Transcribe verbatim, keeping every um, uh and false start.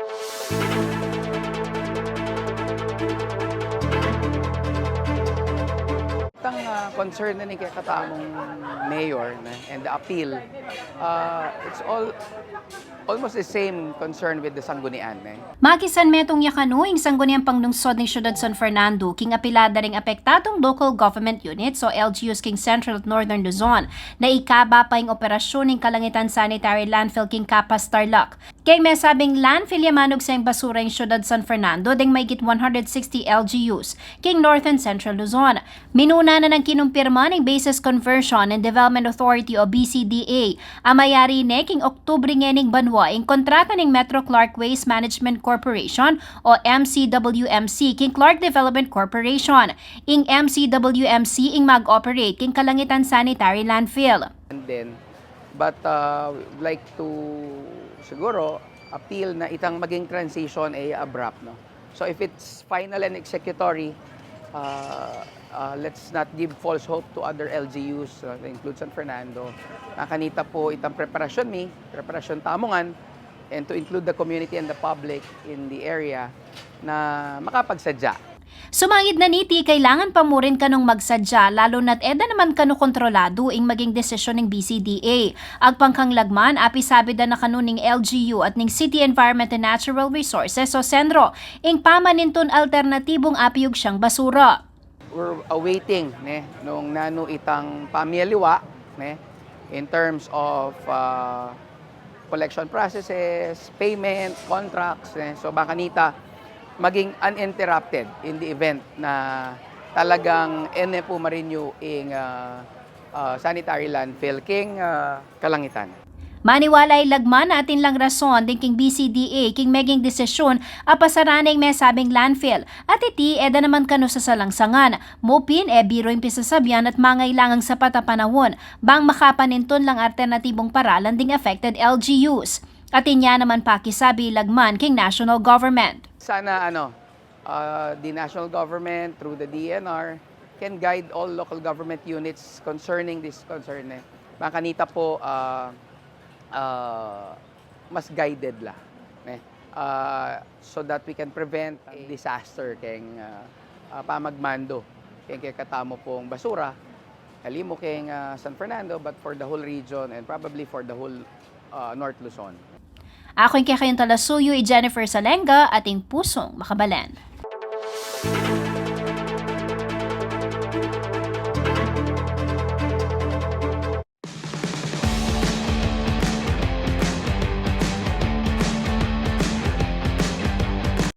Itang, ah, concern na ning kekatamung mayor, ne, and the appeal, ah, it's all almost the same concern with the Sanggunian, ne. Makisanmetung ya kanu ing Sangguniang Panglungsod ning Syudad San Fernando king apilada ring apektadung local government units o L G Us king Central at Northern Luzon na ikaba pa ing operasyun ning Kalangitan Sanitary Landfill king Capas, Tarlac. Keng mesabing landfill ya manugse ing basura ing Syudad San Fernando deng maigit one hundred sixty L G Us king North and Central Luzon. Minuna na nang kinumpirma ning Bases Conversion and Development Authority o B C D A a mayari ne king Oktubre ngening banwa ing kontrata ning Metro Clark Waste Management Corporation o M C W M C king Clark Development Corporation. Ing M C W M C ing mag-operate king Kalangitan Sanitary Landfill. And then, but, uh, we'd like to, siguro, appeal na itang maging transition ay abrupt, no? So if it's final and executory, uh, uh, let's not give false hope to other L G Us, uh, include San Fernando. Makanita pu itang preparasyon mi, preparasyon tamu ngan, and to include the community and the public in the area na makapagsadya. Sumangid na niti, kailangan pa mu rin kanung magsadya, lalu na't e da naman kanu kontroladu ing maging desisyun ning B C D A. Agpang kang Lagman, apisabi da na kanu ning L G U at ning City Environment and Natural Resources o CENRO ing pamanintun alternatibung apiugsyang basura. We're awaiting, ne, nung nanu itang pamialiwa, ne, in terms of, uh, collection processes, payment, contracts, ne. So, bang kanita maging uninterrupted in the event na talagang e ne pu ma-renew ing, uh, uh, sanitary landfill king, uh, Kalangitan. Maniwala i Lagman na atin lang rason deng king B C D A king meging desisyun a pasarane ing mesabing landfill, at iti e da naman kanu sasalangsangan. Mu pin e biru ing pisasabian at mangailangang sapat a panaun bang makapanintun lang alternatibung paralan ding affected L G Us. Atin ya naman pakisabi i Lagman king national government. Sana, ano, uh, the national government through the D E N R can guide all local government units concerning this concern, eh. Bang kanita pu, uh, uh, mas guided la, ne? Uh, so that we can prevent a disaster keng, uh, uh, pamagmando keng kekatamu pung basura, ali mu keng, uh, San Fernando, but for the whole region and probably for the whole, uh, North Luzon. Aku ing kekayung talasuyu, i Jennifer Salenga, ating pusung makabalen.